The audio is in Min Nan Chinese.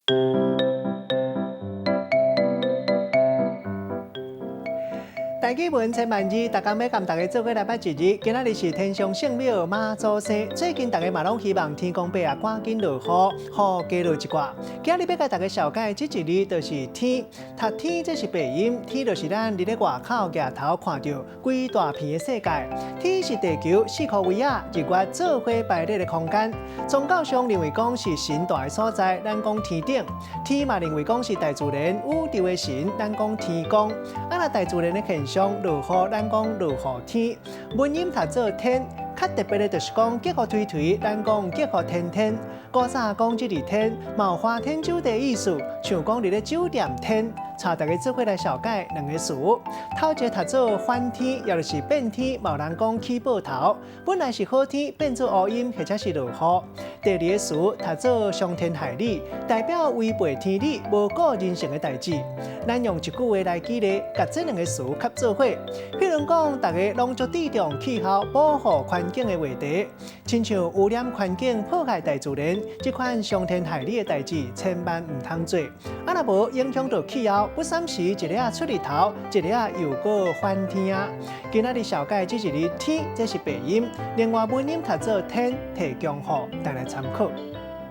台語文千萬字，逐工欲共大家做伙來捌一字。今仔日是天上聖廟媽祖生，最近大家嘛攏希望天公伯啊趕緊落雨，雨加落一寡。今日欲共大家紹介這一字，就是天。讀天這是白音，天就是咱佇咧外口舉頭看著規大片的世界。天是地球四箍圍仔，日月做伙排列的空間。宗教上認為講是神蹛的所在，咱講天頂。天嘛認為講是大自然宇宙的神，咱講天公。啊，若大自然的現象落雨，咱講落雨天。文音讀做天，較特別的就是講結雨推推，咱講結雨天天。古早講這字天，嘛有花天酒地意思，像講佇咧酒店天。帶大家做伙來紹介兩个詞，頭一个讀做反天，也就是變天，嘛有人講起報頭。本來是好天，變做烏陰或者是落雨。第二个詞讀做傷天害理，代表違背天理、無顧人性的代誌。咱用一句話來舉例，共這兩个詞合做伙。譬如講，大家攏足注重氣候保護環境的話題，親像污染環境、破壞大自然這款傷天害理的代誌，千萬毋通做。啊，若無影響著氣候，不三時一下仔出日頭，一下仔又閣反天啊！今仔日紹介這一字天，這是白音，另外文音讀做天，提供予大家參考。